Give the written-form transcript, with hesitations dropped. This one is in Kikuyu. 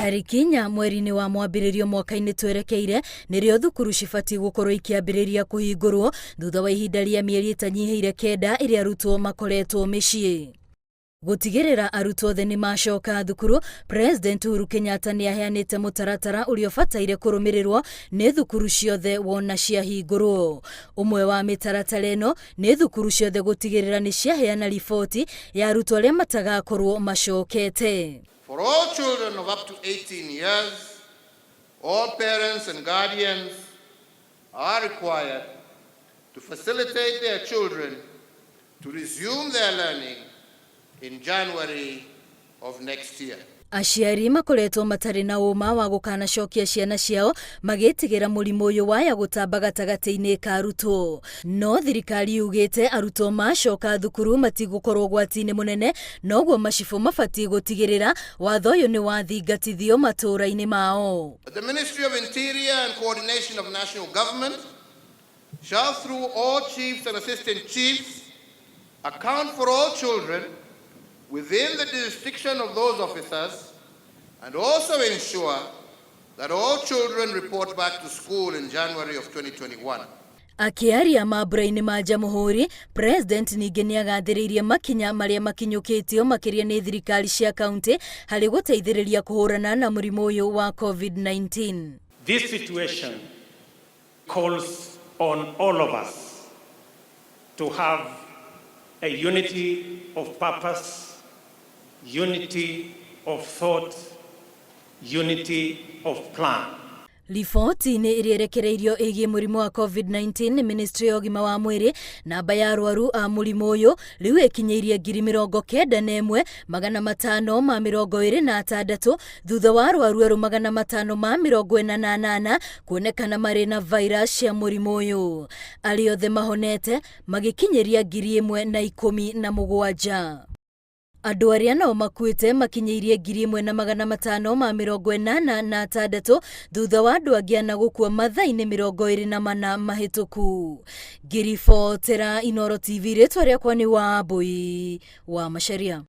Tarĩki inya mweri-inĩ wa mwambĩrĩrio mwaka-inĩ twerekeire nĩrĩo thukuru cibatiĩ gũkorwo ikĩambĩrĩria kũhingũrwo thutha wa ihinda rĩa mĩeri ĩtanyihĩire kenda ĩrĩa arutwo makoretwo mĩciĩ. Gũtigĩrĩra arutwo othe nĩ macoka thukuru, President Uhuru Kenyatta nĩ aheanĩte mũtaratara ũrĩa ũbataire kũrũmĩrĩrwo nĩ thukuru ciothe wona ciahingũrwo. Ũmwe wa mĩtaratara ĩno nĩ thukuru ciothe gũtigĩrĩra nĩ ciaheana riboti ya arutwo arĩa matagakorwo macokete. For all children of up to 18 years, all parents and guardians are required to facilitate their children to resume their learning in January of next year. Aciari makoretwo matarĩ na ũma wa gũkanacokia ciana ciao magĩtigĩra mũrimũ ũyũ waya gũtamba gatagatĩ-inĩ ka arutwo. No thirikari yugĩte arutwo macoka thukuru matigũkorwo ũgwati-inĩ mũnene, noguo macibũ mabatiĩ gũtigĩrĩra watho ũyũ nĩ wathingatithio matũũra-inĩ mao. The Ministry of Interior and Coordination of National Government shall, through all chiefs and assistant chiefs, account for all children within the jurisdiction of those officers and also ensure that all children report back to school in January of 2021. Akĩaria mambura-inĩ ma Jamhuri, President ningĩ nĩagathĩrĩirie makinya marĩa makinyũkĩtio makĩria nĩ thirikari cia kaunti harĩ gũteithĩrĩria kũhũrana na mũrimũ ũyũ wa COVID-19. This situation calls on all of us to have a unity of purpose, unity of thought, unity of plan. Riboti-inĩ ĩrĩa ĩrekereirio ĩgiĩ mũrimũ wa COVID-19 nĩ ministry ya ũgima wa mwĩrĩ, namba ya arwaru a mũrimũ ũyũ rĩu ĩkinyĩirie 91,526 thutha wa arwaru erũ 548 kuonekana marĩ na virus cia mũrimũ ũyũ. Arĩa othe mahonete magĩkinyĩria 1,017. Andũ arĩa nao makuĩte makinyĩirie 1,586 thutha wa andũ angĩ ana gũkua mathaa-inĩ 24 mahĩtũku. Ngĩribotera Inooro TV, rĩtwa rĩakwa nĩ Wambui wa Macharia.